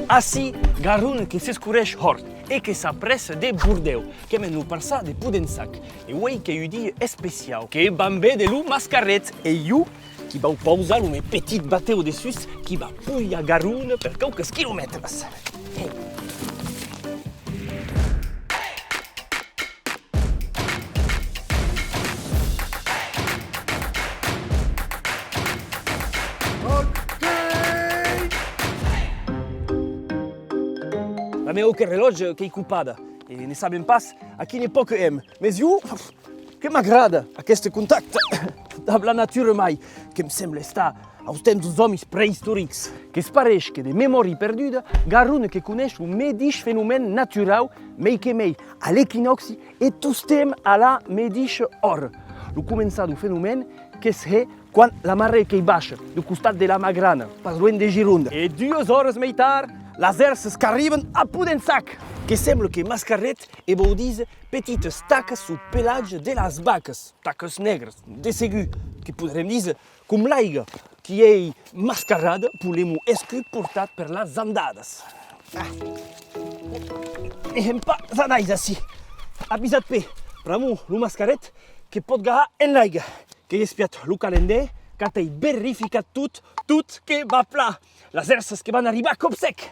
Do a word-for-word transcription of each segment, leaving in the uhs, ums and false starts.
Ací, garrun que s'escureish hòrt e que s'aprèssa de Bordèu, qu'èm en lo parçan de Podensac. E uei qu'ei un dia especiau, que vam véder lo Mascaret, e jo qui vau pausar lo me petit batèu dessús, qui va polhar garrun per quauques quilomètres. La mea òca relòtge qu'ei copada, e ne sabem pas a quina epòca èm, mes jo, que m'agrada aqueste contacte dab la natura mai, que'm sembla estar aus temps deus òmis preistorics. Que's pareish que de memòria perduda, garrun que coneish lo medish fenomèn naturau, mei que mei a l'equinòxi e tostemp a la medisha ora. Lo començar deu fenomèn que's hè quan la marè qu'ei baisha, deu costat de la Magrana, pas luenh de Gironda. E duas oras mei tard, las èrsas qu'arriban a Podensac. Que sembla que Mascaret e vòu díser petitas tacas suu pelatge de las vacas, tacas negras, de segur, que poderem díser com l'aiga qui ei mascarada, polemon escut portat per las andadas. Ah. Ne hèm pas anais ací. Avisat-pe, pr'amor lo Mascaret que pòt gahar en l'aiga. Qu'ei espiat lo calendèr, qu'atei verificat tot, tot que va plan. Las èrsas que van arribar a còp sec.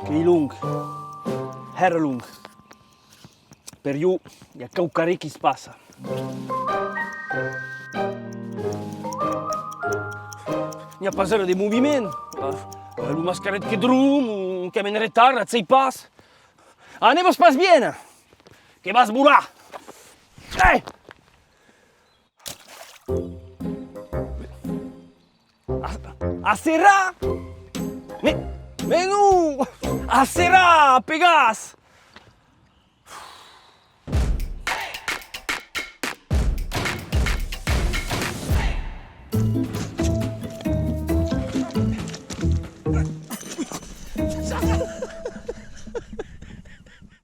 Qu'ei long, hèra long. Per jo, i a quauquarren qui's passa. N'i a pas era de moviment. Eh, lo Mascaret que drom, o qu'èm en retard, ac sèi pas. Anem-vos pas viéner, que vas volar. Eh! A, a serrar! Me, me non! A serrar, Pegàs!